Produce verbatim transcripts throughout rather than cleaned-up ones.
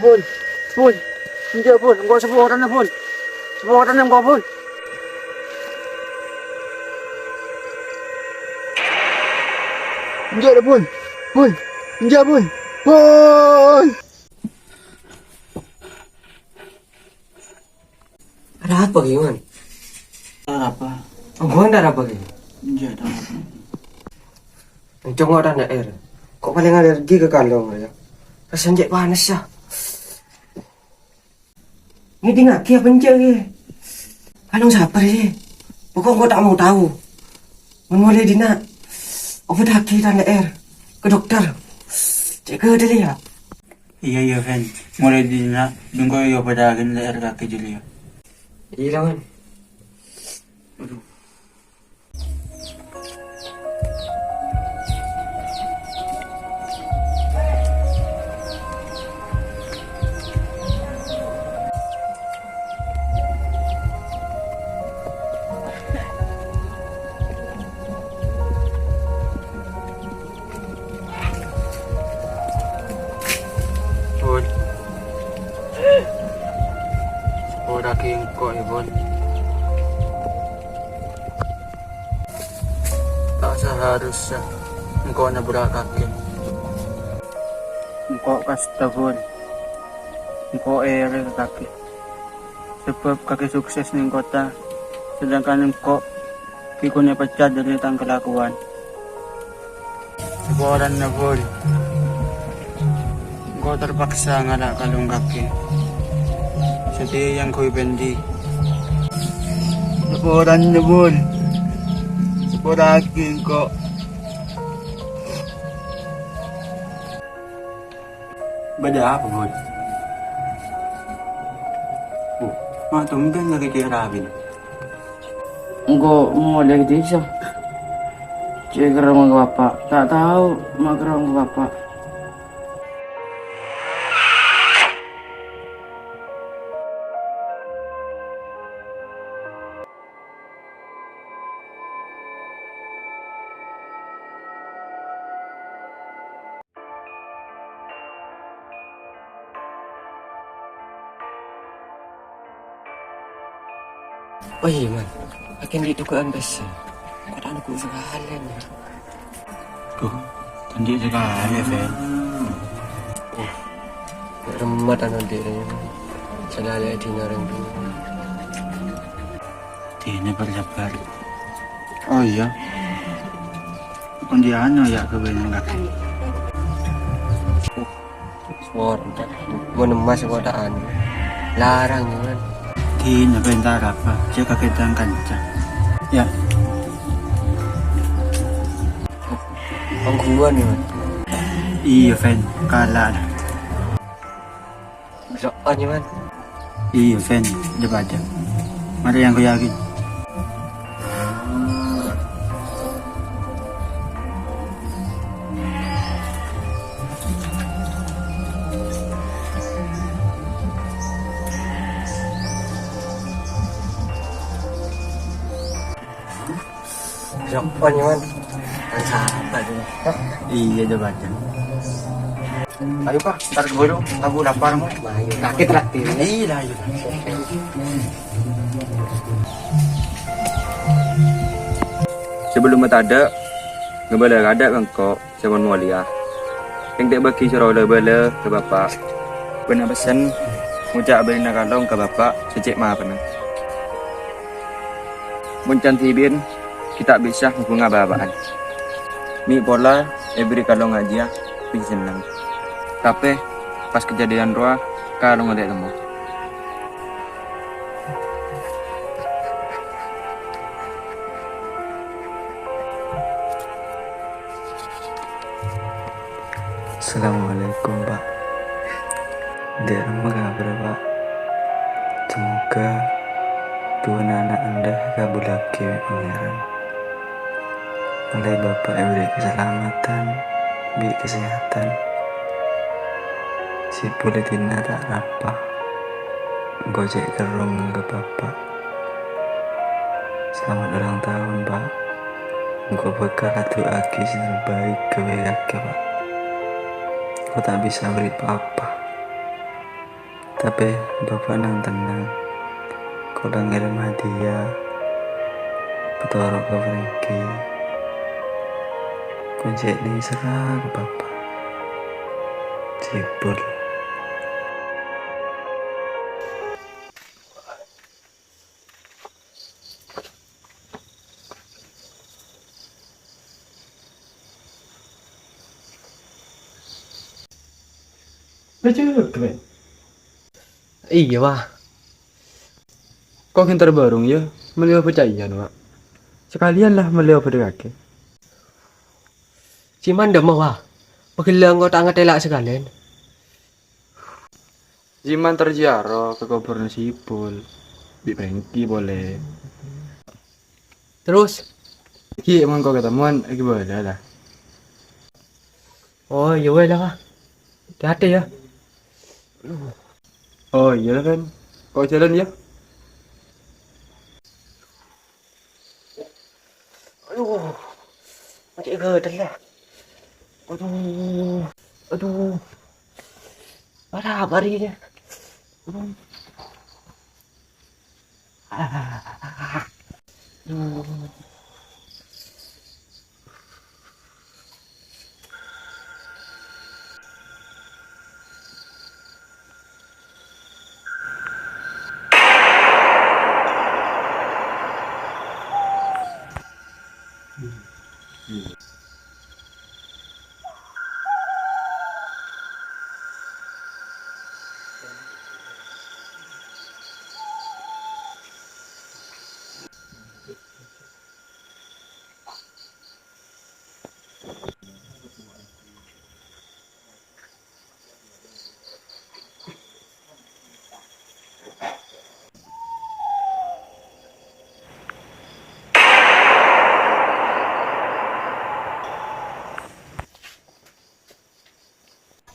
Bun, Bun, enjâ', Bun, engko' saporana, Bun. Saporana engko', Bun. Enjâ', Bun. Bun, enjâ', Bun. Bun. Arapa, Ki, Man? Arapa? Engko' arapa, Ki? Enjâ', ta' arapa. Encong ora nyaer. Kok palèng alergi ka kalong, ya? Rasana cè' panas, ya. Ngèdingngaghi apa enjâ', Ki? Kalong sapa, sih? Pokok engko' ta' mau tao. Mon molè dinna', obâdhâghi ta' nyaer. Ka dokter. Cè' ghâdhâ, ya. Iyâ, iyâ, Fen. Molè dinna', bengko èobâdhâghi le'er kakè jârèya. Iyâ, Man. Aduh. Pon. Sapora'aghi engko', ya, Pon. Ta' saharusnya engko' nabrak kakè. Engko' kasta, Pon. Engko' èrè ka kakè. Sabâb kakè sukses neng kottha, sedangkan engko' ghi' ghun èpecat dhâri tang kalakowan. Saporana, Bun. Engko' terpaksa ngala' kalong kakè. Satèya èyangghuy pendi. Saporana, Bun. Sapora'aghi engko'. Bâdâ apa, Bun? Oh, ma' tombhân lagi kèra abin. Engko' molè ka dhisa. Cè' kerrong ka Bapa'. Ta' tao ma' kerrong ka Bapa'. Oh iyâ, Man. Kakè andi' toka'an pèssè. Kok ta' neggu' sakalèyan, yâ? Duh, andi' sakalè, Fel. Oh, remmat anu andi', yâ. Sakalè dinareng dulu. Dina bersabar. Oh iyâ. Kondhi anu yâ, ghâbâyân kakè. Suwor, mon emas kotaan. Larang, Man. Dina bentar apa? Cè' kakè tang kanca. Yâ. Ongghuwân, Man. Iyâ, Fen. Kala'. So'on, yâ, Man. Iyâ, Fen, jâ-pajâ. Marè èyangghuyyâghi. So'on, yâ, Man. Kan sahabat ini. Iyâ, jâ-pajâ. Ayo, Pak, entar keburu. Aku lapar, Pak. Ayo, kakè traktir. Iyâ, ayo. Sabellunna tadâ', ngabâlâ kadâ' ka engko'. Sè mon molèya. Engko' bâghi soro la-bâlâ ka Bapa'. Bâ'na pessen, ngoca' abâlina kalong ka Bapa' sè cè' mapèna. Mon can dhibi'en, ghi' ta' bisa ngobhunga bapa'na. Mè' pola èbherri' kalong ajiyâ, bisa senneng. Tapè, pas kadhâddhiyân rowa, kalongnga ta' temmo. Assalamualaikum, Pak. Dâ' remma kabhâr, Pak? Semoga du'ana ana' endâ' èkabulâghi bi' Pangèran. Ollè Bapa' èberri' kasalamatan bi' kasèhatan. Sè polè dinna' ta' arapa, engko' cè' kerrongnga ka Bapa'. Selamat ulang tahun, Pak. Engko' bhâkal adu'aaghi sè terbaik ka kakè, Pak. Engko' ta' bisa berri' pa-apa. Tapè Bapa' nang-tennang. Kaulâ ngèrèm hadiah, patoro' ka Franky. Koncèna èserra ka Bapa'. Sibul. Bâjâ, Glenn. Iyâ, Wa. Ko' ghântar bârung, yâ? Mellè obât cai'an, Wa. Sakalèyan la mellè obât kakè. Cè' mandâmma, Wa. Pagella engko' ta' ngatela' sakalèyan. Jiman terjaro ka kobhurânna Sibul. Bi' Franky polè. Terros? Ghi' mangko ketemuan, ghi' bâlâ la. Oh, iyâ wè la, Ka'. Hati-hati, yâ. Oh, iyâ la, Fen. Ko' jhâlân, yâ. Aduh, ma' cè' ghâdhâl, yâ. Aduh, aduh. Parah, parah, yâ. Aduh. Ah. Aduh.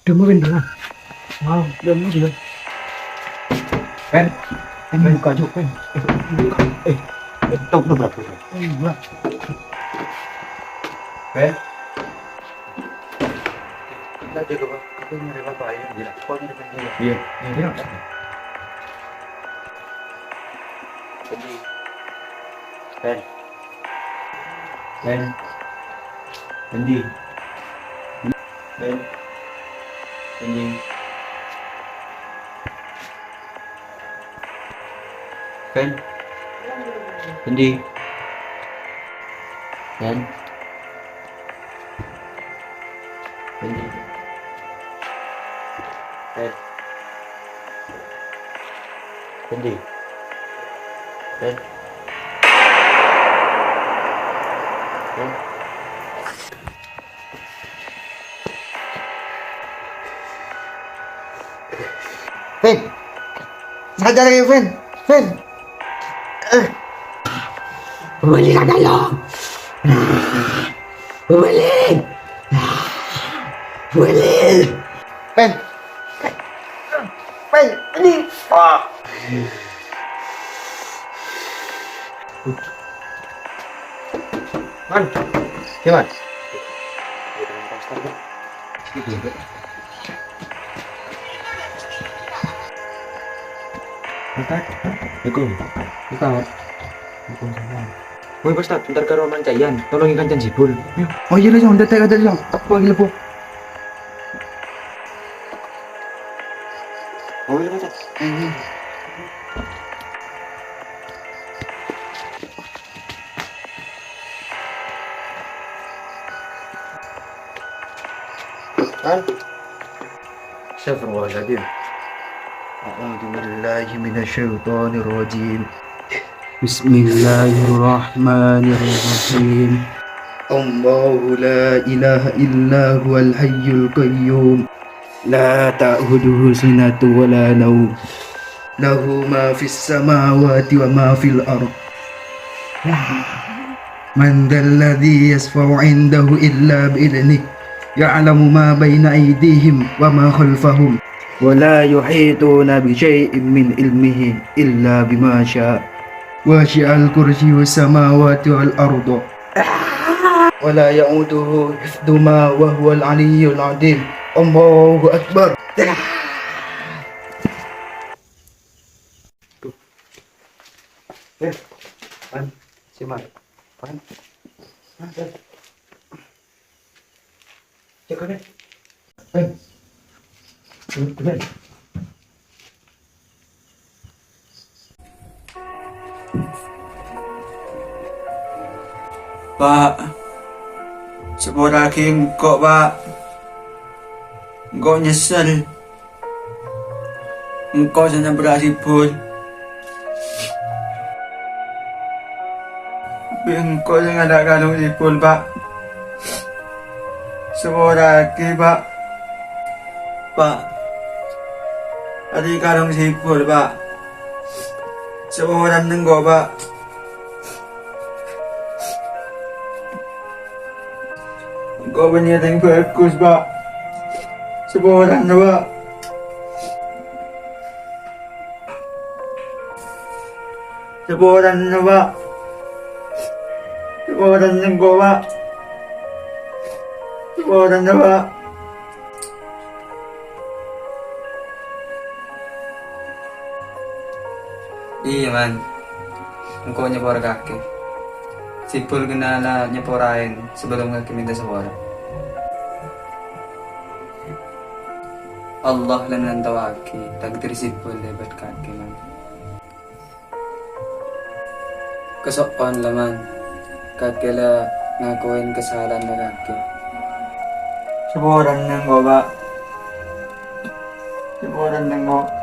Demo, Win, dulu. Wow, demo, dulu. Pen, ini buka juga, Pen. Eh, buka. Eh, eh, tok tuh berapa? Eh, buka. Pen. Kita jaga, Pak. Kita nyari apa ya? Iya. Kok nyari apa? Iya. Iya. Iya. Pen. Pen. Pen. Pen. Pen. Pen. Pen. Pen. Pen. Pen. Pen. Pen. Sadar ya, Pen. Pen. Eh. Balik ka dalam. Balik. Balik. Pen. Pen, ini. Ah. Man. Gimana? Ustaz. Assalamualaikum. Ustaz. Waalaikumsalam. Woi, Ustaz, entar ka roman cai'an, tolongi kancana Sibul. Ayo. Oh, iya, Ustaz, entar, entar, entar, Ustaz. Apa lagi, Ustaz? Oh, iya, Ustaz. Ayo. Kan? Astagfirullahaladzim. A'udzubillahi minasyaitonirrajim. Bismillahirrahmanirrahim. Allahu la ilaha illa huwal hayyul qayyum. La ta'khudzuhu sinatun wa la naum. Lahu ma fis samawati wa ma fil ard. Man dzalladzi yasfa'u 'indahu illa bi idznih. Ya'lamu ma baina aydihim wa ma khalfahum. Wa la yuhituna bi syai'in min ilmihi illa bima sya'. Wasi'al kursiyyuhus samawati wal ardh. Wa la ya'uduhu hifdhuhuma wa huwal 'aliyyul 'adzim. Allahu Akbar. Eh, Pan, si Mar, Pan, Pan, Pan. Jaga, Pan. Pan. Pan. Pa', sapora'aghi engko', Pa'. Engko' nyesel. Engko' sè nyabbhurrâ' Sibul. Bi' engko' sè ngadâ' kalong Sibul, Pa'. Sapora'aghi, Pa'. Pa'. Arèya kalong Sibul, Pa'. Saporana engko', Pa'. Engko' bânnè orèng bhâghus, Pa'. Saporana, Pa'. Saporana, Pa'. Saporana engko', Pa'. Saporana, Pa'. Iyâ, Man. Engko' nyapora kakè. Sibul ghellâ' la nyapora aèng sabellunna kakè mènta sapora. Allah la nantowaghi takdir Sibul lèbât kakè, Man. Kaso'on la, Man. Kakè la ngakoè kasala'anna kakè. Saporana engko', Pa'. Saporana engko'.